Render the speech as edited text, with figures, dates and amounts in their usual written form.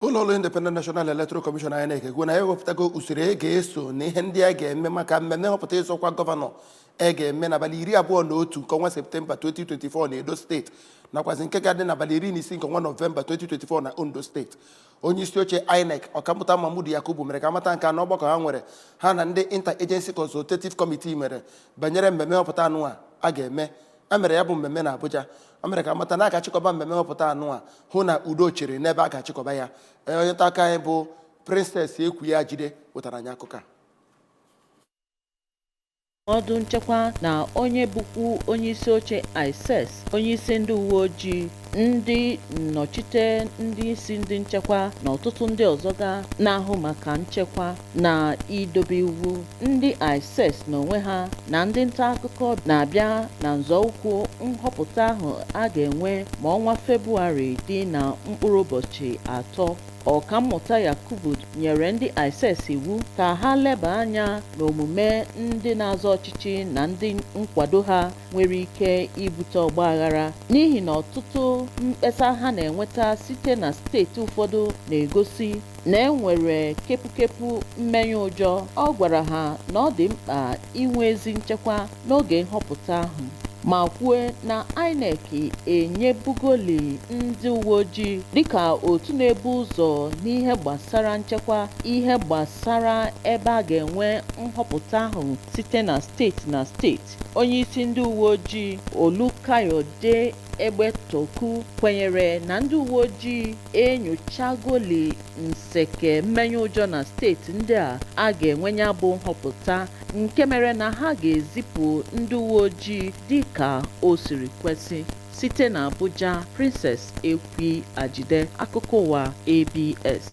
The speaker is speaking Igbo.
Ụlọọrụ Independent National Electoral Commission, INEC, ekwu na ya ewepụtago usoro e ga-eso na ihe ndị a ga-eme maka mmemme nhọpụta ịzọ ọkwa gọvanọ e ga-eme n'abalị 21 nke ọnwa Septemba 2024 na Edo Steeti, nakwazi nke ga-adị n'abalị 16 nke ọnwa Nọvemba 2024 na Ondo Steeti. Onye isi oche INEC, Ọkammụta Mahmood Yakubu, mere ka amata nke a n'ọgbakọ ha nwere, ha na ndị Inter-Agency Consultative Committee mere banyere mmemme nhọpụta anụ a ga-eme. A mere ya bụ mmemme na Abuja. O mere ka amata na a ga-achịkọba mmemme nhọpụta anụ a hụ na udo chịrị n'ebe a ga-achịkọba ya. Onye nta akụkọ anyị bụ Princess Ekwuya Jide wetara anyị akụkọ a. Ọdụ nchekwa na onye bụkwu onyeisi oche ISES, onyeisi ndị uwe ojii, ndị nnọchite ndị isi ndị nchekwa na ọtụtụ ndị ọzọ ga na-ahụ maka nchekwa na idobe iwu. Ndị ISES n'onwe ha na ndị nta akụkọ na-abịa na nzọụkwụ nhọpụta ahụ a ga-enwe ma ọnwa Febụwarị dị na mkpụrụ ụbọchị 3. Ọkammụta Yakubu nyere ndị ISES iwu ka ha leba anya n'omume ndị na-azọ ọchịchị na ndị nkwado ha nwere ike ibute ọgbaghara, n'ihi na ọtụtụ mkpesa ha na-enweta site na steeti ụfọdụ na-egosi na enwere kepukepu mmenye ụjọ. Ọ gwara ha na ọ dị mkpa inwe ezi nchekwa n'oge nhọpụta ahụ, ma kwue na INEC enyebugoli ndị uwe ojii dịka otu na-ebu ụzọ n'ihe gbasara nchekwa, ihe gbasara ebe a ga-enwe nhọpụta ahụ site na steeti na steeti. Onyeisi ndị uwe ojii, Olukayode Egbetokun, kwenyere na ndị uwe ojii enyochagoli nseke mmenye ụjọ na steeti ndị a a ga-enwe ya bụ nhọpụta, nke mere na ha ga-ezipụ ndị uwe ojii dịka o siri kwesị. Site na Abuja, Princess Ekwi Ajide, akụkọ ụwa ABS.